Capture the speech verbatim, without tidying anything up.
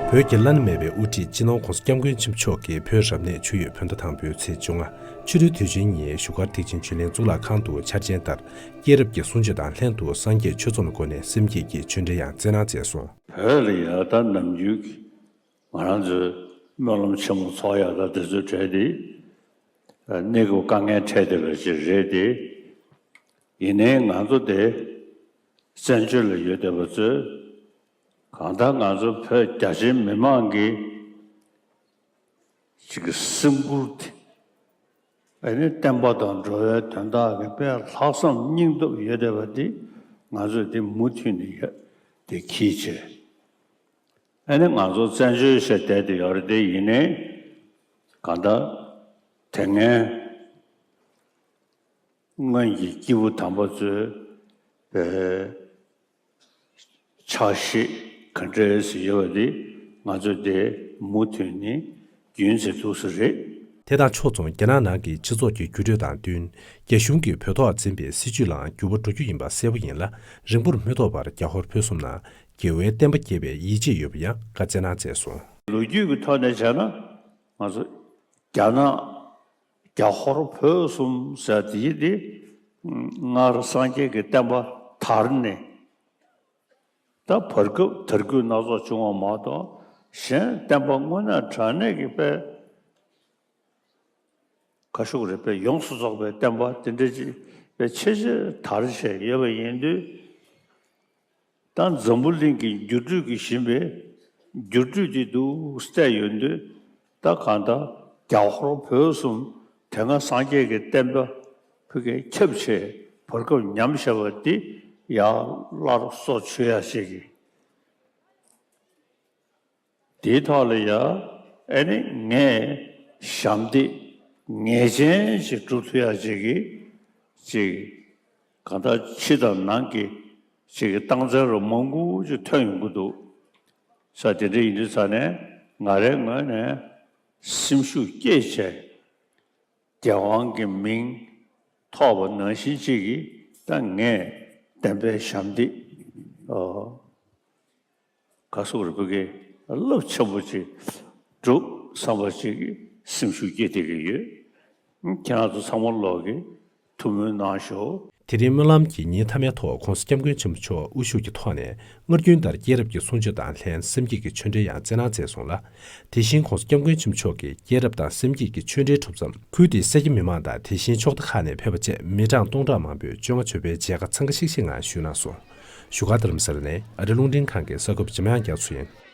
བོད་ཀྱི་བླ་ན་མེད་པའི་དབུ་ཁྲིད་སྤྱི་ནོར་༸གོང་ས་༸སྐྱབས་མགོན་ཆེན་པོ་མཆོག་གིས་བོད་རབ་གནས་ཆུ་ཡོས་བོད་ཟླ་དང་པོའི་ཚེས་བཅོ་ལྔ། ཆུ་སྦྲུལ་དུས་ཆེན་ཉིན་བཞུགས་སྒར་ཐེག་ཆེན་ཆོས་གླིང་གཙུག་ལག་ཁང་དུ་འཆར་ཅན་ལྟར། སྐྱེས་རབས་ཀྱི་གསུང་ཆོས་དང་ལྷན་དུ་སངས་རྒྱས་ཆོས་ཚོགས་ལ་བསྐོར་ནས་སེམས་བསྐྱེད་ཀྱི་ཆོས་འབྲེལ་ཡང་སྩལ་གནང་མཛད་སོང་། བོད་ལ་ཡང་ད་ནམ་རྒྱུན་གྱི་ང་རང་ཚོའི་སྨོན་ལམ་ཆེན་མོ་ཚོགས་ཡག་དང་དེ་ཚོའི་གྲས་དེ་གནས་སྐབས་དཀའ་ངལ་འཕྲད་བསྡད་པ་ཅིག་རེད་དེ། ཡིན་ནའི་ང་ཚོ་དེ་བཙན་བྱོལ་ལ་ཡོད་བསྡད་པ་ཚོས། གང་ལྟར་ང་ཚོ་བོད་རྒྱ་ཆེའི་མི་མང་གི་ཅིག་གི་སེམས་ཁུར་དེ། ཨ་ནི་བསྟན་པ་དང་འགྲོ་བའི་དོན་དག་གི་དཔེ་ལྷག་བསམ་སྙིང་སྟོབས་ཡོད་བསྡད་པ་དེ་ང་ཚོས་དེ་མུ་མཐུད་ནས་ཡོད་དེ་གིས་བྱས། ཨ་ནི་ང་ཚོ་བཙན་བྱོལ་ཞེས་བསྡད་དེ་ཡོད་རེད་དེ། ཡིན་ནའི་གང་ལྟར་དེ་སྔའི་སྔོན་གྱི་སྐྱེས་བུ་དམ་པ་ཚོའི་ཕྱག་བཞེས་ག་འདྲས་ཡོད་པ་དེ་ང་ཚོས་དེ་མུ་མཐུད་ནས་རྒྱུན་འཛིན་འདུག་ས་རེད། དེ་དང་ཕྱོགས་མཚུངས། རྒྱ་ནག་ནང་གི་སྤྱི་ཚོགས་ཀྱི་འགྱུར་འགྲོས་དང་བསྟུན། རྒྱ་གཞུང་གིས་བོད་ཐོག་འཛིན་པའི་སྲིད་བྱུས་ལའང་འགྱུར་བ་འགྲོ་རྒྱུ་ཡིན་པ་གསལ་པོ་ཡིན་ལ། རིང་པོར་མི་ཐོགས་པར་རྒྱ་ཧོར་བོད་གསུམ་ནང་རྒྱལ་བའི་བསྟན་པ་རྒྱས་པའི་ཡིད་ཆེས་ཡོད་པ་ཡང་བཀའ་སྩལ་གནང་མཛད་སོང་། ལོ་རྒྱུས་ཀྱི་ཐོག་ནས་བྱས་ན། ང་ཚོ་རྒྱ་ནག་རྒྱ་ཧོར་བོད་གསུམ་ཟེར་དེ་དེ་སྔར་སངས་རྒྱས་ཀྱི་བསྟན་པ་དར་ནས། ད་བར་སྐབས་དར་རྒུད་སྣ་ཚོགས་བྱུང་བ་མ་གཏོགས། གཞན་བསྟན་པ་དངོས་གནས་དྲང་གནས་ཀྱི་དཔེ་ཁ་ཤུགས་རེད། དཔེ་ཡོངས་སུ་རྫོགས་པའི་བསྟན་པ་དེ་འདྲ་ཅིག་དཔེ་ཆེ་ཆེ་དར་བྱས་ཡོད་པ་ཡིན་དུས། ད་འཛམ་བུ་གླིང་གི་འགྱུར་འགྲོས་ཀྱིས་བཞིན་པའི་འགྱུར་འགྲོས་དེ་འདུག་བལྟས་ཡོང་དུས། ད་གང་ལྟར་རྒྱ་ཧོར་བོད་གསུམ་དེ་སྔ་སངས་རྒྱས་ཀྱི་བསྟན་པ་ཕ་གིར་ཁྱབ་བྱས་བར་སྐབས་ཉམས་བཞག་པ་འདི་ཡར་སླར་སྲོག་བཅོས་ཡ་ཞིག་གིས། དེའི་ཐོག་ལ་ཡ་ཨ་ནི་ངས་ཞབས་འདེགས་ངེས་ཅན་ཞིག་སྒྲུབ་ཐུབ་ཡ་ཅིག་གིས་ཅིག་གང་ལྟར་ཕྱི་དང་ནང་གི་ཅིག་གི་རྟགས་མཚན་རུ་མང་པོ་ཅིག་ཐོན་ཡོང་གི་འདུག་ས། དེ་འདྲ་ཡིན་དུས་ཙ་ནས་ང་རའི་ངོས་ནས་སེམས་ཤུགས་བསྐྱེད་བྱས། རྒྱལ་དབང་གི་མིང་ཐོགས་པ་ནང་བཞིན་ཅིག་གིས་ད་ངས་བསྟན་པའི་ཞབས་འདེགས་ཨོ་ག་སོག་རི་བོ་གི་རླབས་ཆེན་པོ་ཅིག་སྒྲུབ་བསམ་པ་ཅིག་གིས་སེམས་ཤུགས་སྐྱེད་བསྡད་ཀྱི་ཡོད། ཁྱེད་རང་ཚོ་ཚང་མ་ལོག་གིས་ཐུགས་སྨོན་གནང་ཤོག། དེ་རིང་སྨོན་ལམ་གྱི་ཉིན་མཐའ་མའི་ཐོག་༸གོང་ས་༸སྐྱབས་མགོན་ཆེན་པོ་མཆོག་དབུ་བཞུགས་ཀྱི་ཐོག་ནས་སྔར་རྒྱུན་ལྟར་སྐྱེས་རབས་ཀྱི་གསུང་ཆོས་དང་ལྷན་སེམས་བསྐྱེད་ཀྱི་ཆོས་འབྲེལ་ཡང་སྩལ་གནང་མཛད་སོང་ལ། དེ་བཞིན་༸གོང་ས་༸སྐྱབས་མགོན་ཆེན་པོ་མཆོག་གིས་སྐྱེས་རབས་དང་སེམས་བསྐྱེད་ཀྱི་ཆོས་འབྲེལ་གྲུབ་མཚམས་ཁུལ་དེའི་སེར་སྐྱ་མི་མང་དང་དེ་བཞིན་ཕྱོགས་མཐའ་ཁག་ནས་ཕེབས་པ་བཅས་མི་གྲངས་སྟོང་ཕྲག་མང་པོས་བཅོ་ལྔ་མཆོད་པའི་མཇལ་ཁ་འཚང་ཁ་ཤིག་ཤིག་ངང་ཞུས་གནང་སོང་། བཞུགས་སྒར་རྡ་རམ་ས་ལ་ནས་ཨ་རི་རླུང་འཕྲིན་ཁང་གི་གསར་འགོད་པ་འཇམ་དབྱངས་རྒྱ་མཚོ་ཡིན།